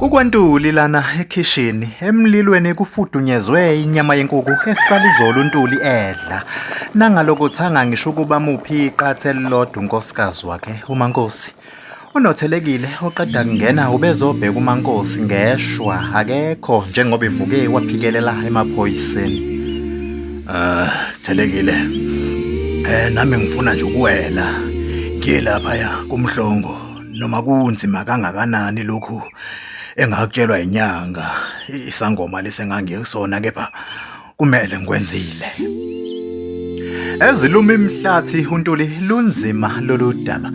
KukwaNtuli lana ekhishini emlilweni kufudunyezwe inyama yenkuku esalizolo uNtuli edla. Nangalokuthanga ngisho ukuba muphi iqatha elilodwa unkosikazi wakhe uMaNkosi. Unothelekile oqeda kungena ubezobheka uMaNkosi ngeshwa akekho njengoba evuke waphikelela emaphoyiseni. Ah, Thelekile. Nami ngifuna nje ukuwela. Ngiye lapha ya kumhlongo noma kunzima kangakanani lokhu engakutshelwa inyanga isangoma lesengangikusona kepha kumele ngikwenzile. Eziluma imhlathi uNtuli lunzima lolu daba.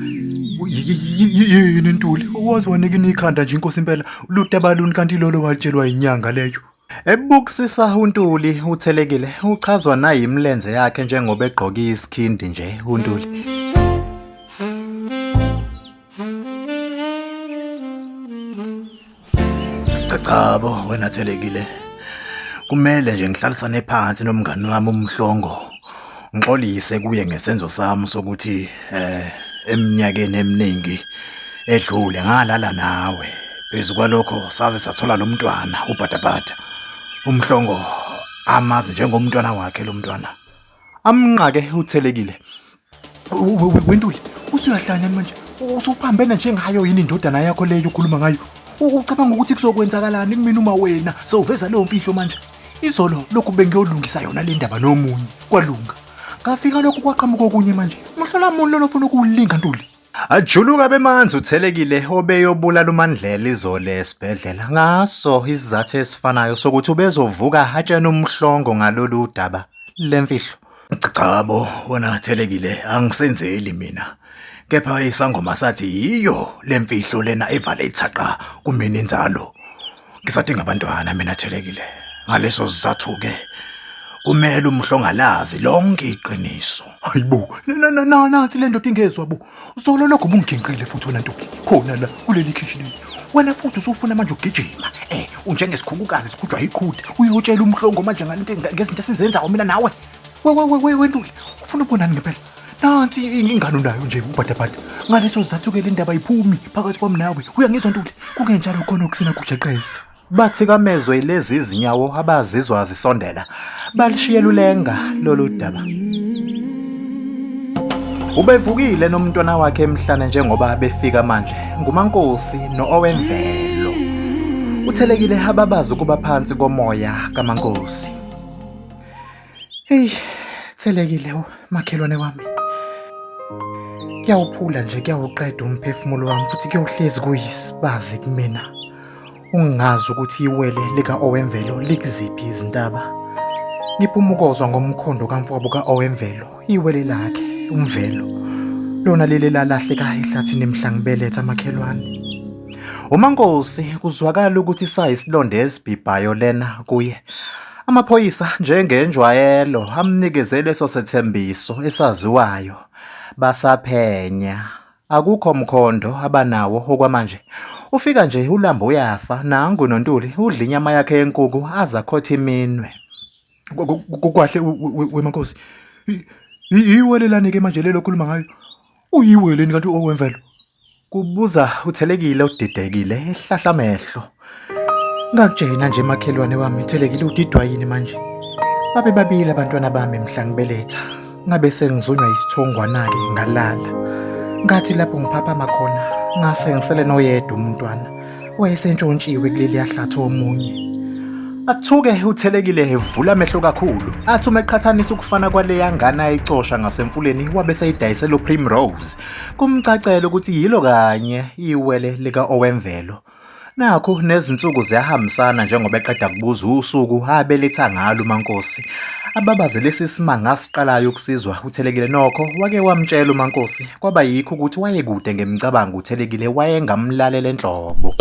Yini Ntuli? Wazi wanikina ikhanda nje inkosi impela. Ludaba luni kanti lolo walitshelwa inyanga leyo? Ebukisisa uNtuli uthelekile uchazwa nayimlenze yakhe njengoba egqoke isikhindi nje uNtuli. Cha chabo wena Thelekile. Kumele nje ngihlalisane phansi nomngani wami uMhlongo. Ngixolise kuye ngesenzo sami sokuthi eminyakeni eminingi edlule ngalala nawe. Phezu kwalokho saze sathola lo mntwana ubhadabhada. UMhlongo amazi njengomntwana wakhe lo mntwana. Amnqake uthelekile. Wentuli, usuyahlanya manje. Usuphambene njengayo yini indodana yakho leyo ukhuluma ngayo? Ucabanga ukuthi kuzokwenzakalani kumina uma wena sewuveza leyo mfihlo manje? Izolo lokhu bengiyolungisa yona le ndaba nomunye kwalunga. Ngafika lokhu kwaqhamuka okunye manje. Mhlola muni lona ofuna ukuwulinga Ntuli? Ajuluka bemanzi uthelekile obeyobulala uMandlela izolo esibhedlela ngaso isizathu esifanayo sokuthi ubezovuka atshene umhlongo ngalolu daba lemfihlo. Chabo wena Thelekile angisenzeli mina. Kepha isangoma sathi yiyo lemfihlo lena evale ithaqa kumina inzalo. Ngisadinga abantwana mina Thelekile. Ngaleso sizathu ke kumele umhlongalazi lonke iqiniso. Hayibo, nathi le ndoda ingezwa bo. Zolo lokho ubungiginqile futhi wena ntombi. Khona la kuleli khishi leli. Wena futhi usufuna manje ukugijima. Unjengesikhukukazi sikhujwa iqhude. Uyotshela umhlongo manje ngalento ngezinto esizenzayo mina nawe. We we we we Ntuli, ufuna ukubonani ngempela? Nansi ingane unayo nje ubhadabhada. Ngaleso sizathu ke le ndaba ayiphumi phakathi kwami nawe. Uyangizwa Ntuli? Kungenjalo khona okusina kujeqeza. Bathi kamezwe yilezi izinyawo abazizwa zisondela. Balishiye lulenga lolu daba. Ubevukile nomntwana wakhe emhlane njengoba befika manje nguMaNkosi no-Owemvelo. Uthelekile ababazi ukuba phansi komoya kaMaNkosi. Hey, thelekile makhelwane wami. Kuyawuphula nje kuyawuqeda umphefumulo wami futhi kuyohlezi kuyisibazi kumina. Ungazi ukuthi iwele lika Owemvelo likuziphi izintaba. Ngiphumukozwa ngomkhondo kamfowabo ka-Owemvelo, iwele lakhe, uMvelo. Lona leli lalahleka ehlathini mhla ngibeletha makhelwane. UMaNkosi kuzwakala ukuthi sayisilonda esibhibhayo lena kuye. Amaphoyisa njengenjwayelo amnikeze leso sethembiso esaziwayo. Basaphenya. Akukho mkhondo abanawo okwamanje. Ufika nje uLambo uyafa nangu noNtuli udla inyama yakhe yenkuku azakhotha iminwe. Kwahle wemankosi. Iwelelani ke manje lelo khuluma ngayo? Uyiweleni kanti owemvelo? Kubuza uThelekile odidekile ehlahla amehlo. Ngakutshena nje makhelwane wami Thelekile udidwa yini manje? Babe babili abantwana bami mhla ngibeletha. Ngabe sengizunywa isithongwana-ke ngalala. Ngathi lapho ngiphaphama khona ngase ngisele noyedwa umntwana wayesentshontshiwe kuleli yahlathi omunye. Athuke uThelekile evula amehlo kakhulu. Athi uma eqhathanisa ukufana kwaleya ngane ayicosha ngasemfuleni wabe seyidayisela uPrimrose. Kumcacela ukuthi yilo kanye iwele lika-Owemvelo. Nakhu nezinsuku ziyahambisana njengoba eqeda kubuza usuku abeletha ngalo uMaNkosi. Ababaze lesi simanga asiqalayo ukusizwa uThelekile nokho wake wamtshela uMaNkosi kwaba yikho ukuthi wayekude ngemicabango uThelekile wayengamlalela enhlobo.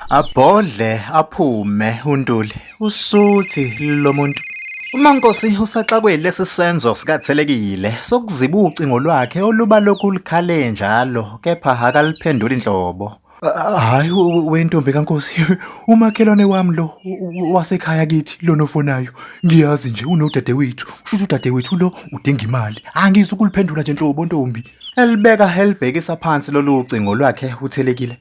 Abhodle aphume uNtuli usuthi lo muntu. UMaNkosi usaxakwe lesi senzo sikaThelekile sokuziba ucingo lwakhe oluba lokhu lukhale njalo kepha akaliphenduli nhlobo. Hayi wentombi kaNkosi, umakhelwane wami lo wasekhaya kithi lona ofonayo. Ngiyazi nje unodadewethu, kusho ukuthi udadewethu lo udinga imali. Angizukuliphendula nje nhlobo ntombi. Elibeka elibhekisa phansi lolu cingo lwakhe uThelekile.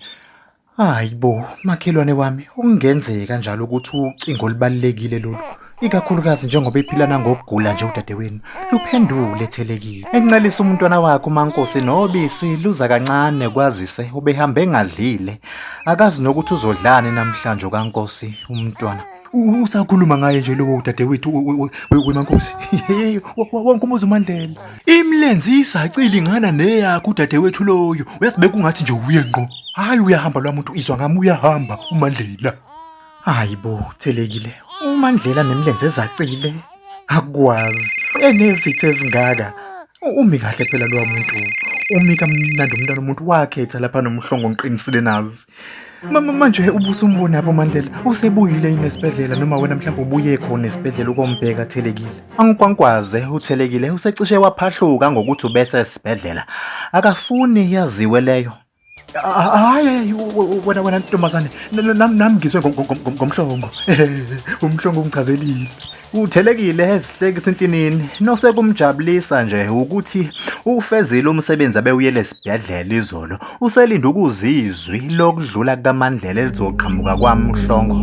Hayi bo, makhelwane wami, okungenzeka njalo ukuthi ucingo olubalulekile lolu, ikakhulukazi njengoba ephila nangokugula nje udadewenu, luphendule Thelekile. Encelisa umntwana wakhe uMaNkosi nobisi luza kancane kwazise ubehambe engadlile. Akazi nokuthi uzodlani namhlanje okaNkosi umntwana. Usakhuluma ngaye nje lowo udadewethu weMaNkosi. Wonke umuzi uMandlela. Imlenze isacile ingana neyakho udadewethu loyo. Uyasibeka ungathi nje uye ngqo. Hayi uyahamba lwa muntu izwa ngami uyahamba uMandlela. Hayi bo, Thelekile. UMandlela nemlenze ezacile. Akwazi. Enezitha ezingaka. Umi kahle phela lowa muntu. Umi kamnandi umntwana umuntu wakhetha lapha nomhlongo ngiqinisile nazi. Mama manje ubusumbona apho Mandlela usebuyile yini esibhedlela noma wena mhlawumbe ubuye khona esibhedlela ukombheka Thelekile. Angikwankwaze uThelekile usecishe waphahluka ngokuthi ubese esibhedlela. Akafuni yaziwe leyo. Hayi wena ntombazane nami ngizwe ngomhlongo. Umhlongo ungichazelile. Uthelekile ezihlekisa inhlinini nosekumjabulisa nje ukuthi ufezile umsebenzi abewuyele esibhedlela izolo uselinda ukuzizwi lokudlula kukaMandlela elizoqhamuka kwaMhlongo.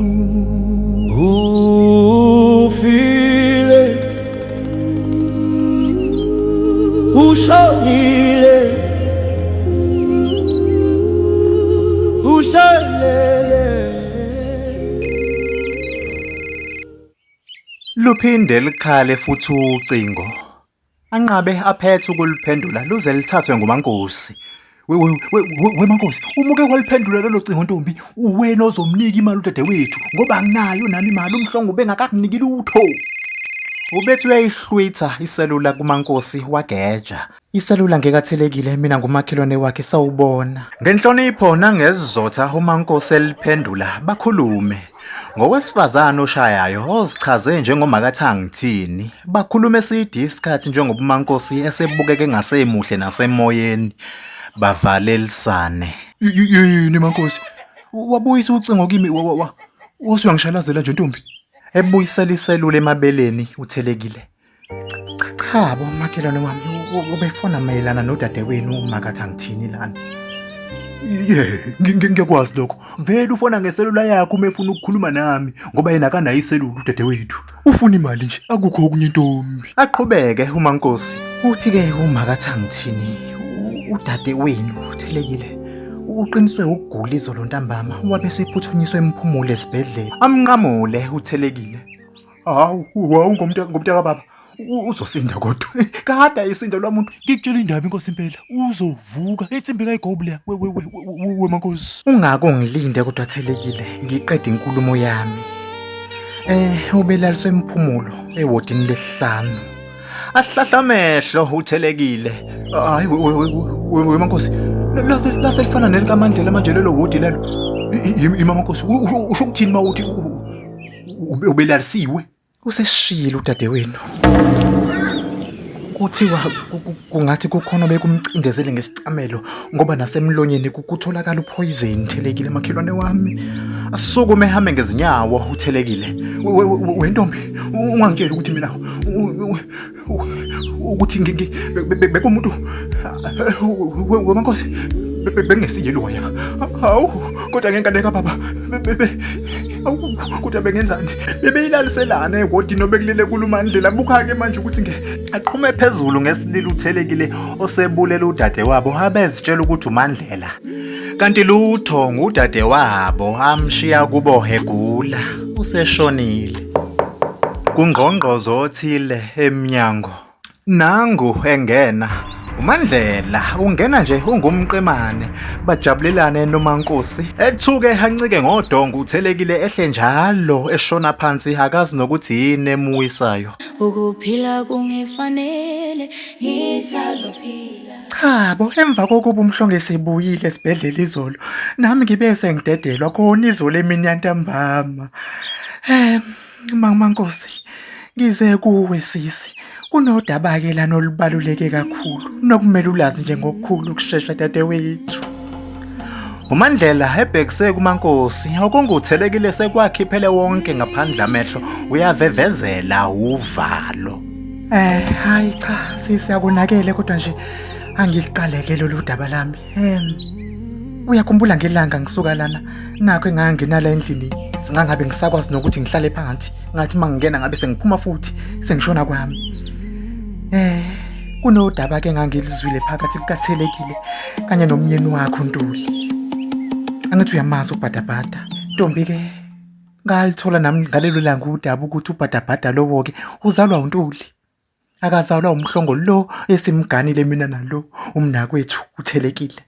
Ufile ushonile ushelele. Luphinde likhale futhi ucingo. Anqabe aphethe ukuliphendula luze lithathwe nguMaNkosi. We MaNkosi, umuke waliphendula lelo cingo ntombi, uwena ozomnika imali udadewethu ngoba anginayo nami imali uMhlongo ubengakakuniki lutho. Ubethi uyayihlwitha iselula kuMaNkosi wageja. Iselula ngekathelekile mina ngumakhelwane wakhe sawubona. Ngenhlonipho nangesizotha uMaNkosi eliphendula bakhulume. Ngowesifazane oshayayo ozichaze njengomakathangithini. Bakhulume eside isikhathi njengoba uMaNkosi esebukeke ngasemuhle nasemoyeni. Bavalelisane. Yini MaNkosi? Wabuyisa ucingo kimi wasuyangishalazela nje ntombi. Ebuyisela iselula emabeleni uThelekile. Cha bo makhelwane wami ubefona mayelana nodadewenu uMakathangithini lana. Ye, ngiyakwazi lokho. Vele ufona ngeselula yakho uma efuna ukukhuluma nami ngoba yena akanayo iselula udadewethu. Ufuna imali nje, akukho okunye ntombi. Aqhubeke uMaNkosi. Uthi-ke uMakathangithini udadewenu uThelekile uqiniswe ukugula izolo ntambama wabe esephuthunyiswa emphumulo esibhedlela. Amnqamule uThelekile. Hawu, wawu ngomntaka baba. Uzosinda kodwa. Kade ayisinda lwa muntu. Ngikutshela indaba inkosi impela. Uzovuka. Insimbi kayigobu leya. We we we we MaNkosi. Ungake ungilinde kodwa Thelekile ngiqede inkulumo yami. Ubelaliswe emphumulo ewodini lesihlanu. Ahlahla amehlo uThelekile. Hayi we we MaNkosi. Lase lase lifana nelikaMandlela manje lelo wodi lelo. Ima MaNkosi usho ukuthini mawuthi ubelalisiwe? Useshiyile udadewenu. Kuthiwa kungathi kukhona bekumcindezele ngesicamelo ngoba nasemlonyeni kutholakala uphoyizeni Thelekile makhelwane wami. Asukume ehambe ngezinyawo uThelekile. Wentombi ungangitsheli ukuthi mina ukuthi bekumuntu weMaNkosi bengesiye loya. Hawu kodwa ngengane kababa awu kodwa bengenzani bebeyilaliselana ewodini obekulele kuluMandlela bukha-ke manje ukuthi nge Aqhume phezulu ngesililo uThelekile osebulela udadewabo abezitshela ukuthi uMandlela. Kanti lutho ngudadewabo amshiya kubo egula useshonile. Kungqongqozo othile emnyango. Nangu engena. UMandlela ungena nje ungumqemane bajabulelane noMaNkosi. Ethuke ancike ngodonga uThelekile ehle njalo eshona phansi akazi nokuthi yini emuwisayo. Ukuphila kungifanele ngisazophila. Cha bo, emva kokuba uMhlongo esebuyile esibhedlela izolo, nami ngibe sengidedelwa khona izolo emini yantambama. MaNkosi, ngize kuwe sisi. Kunodaba-ke lana olubaluleke kakhulu nokumele ulazi nje ngokukhulu ukushesha dadewethu. UMandlela ebhekise kuMaNkosi okunguthelekile sekwakhiphele wonke ngaphandle amehlo uyavevezela uvalo. Hayi cha sisi akonakele kodwa nje angiliqaleke lolu daba lami. Uyakhumbula ngelanga ngisuka lana nakho engangena la endlini singangabe ngisakwazi nokuthi ngihlale phansi ngathi mangingena ngabe sengiphuma futhi sengishona kwami. Kunodaba ke ngangilizwile phakathi kukaThelekile kanye nomnyeni wakho Ntuli. Angithi uyamazi uBhadabhada. Ntombi ke ngalithola nami ngalelo langa udaba ukuthi uBhadabhada lowo ke uzalwa uNtuli. Akazalwa uMhlongo lo esimganile mina nalo umnakwethu uThelekile.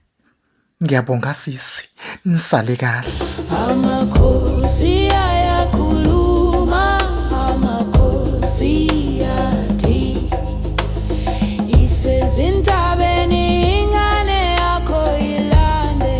Ngiyabonga sisi, nisale kahle. Amakhosi ayakhuluma, amakhosi athi isezintabeni ingane yakho ilande.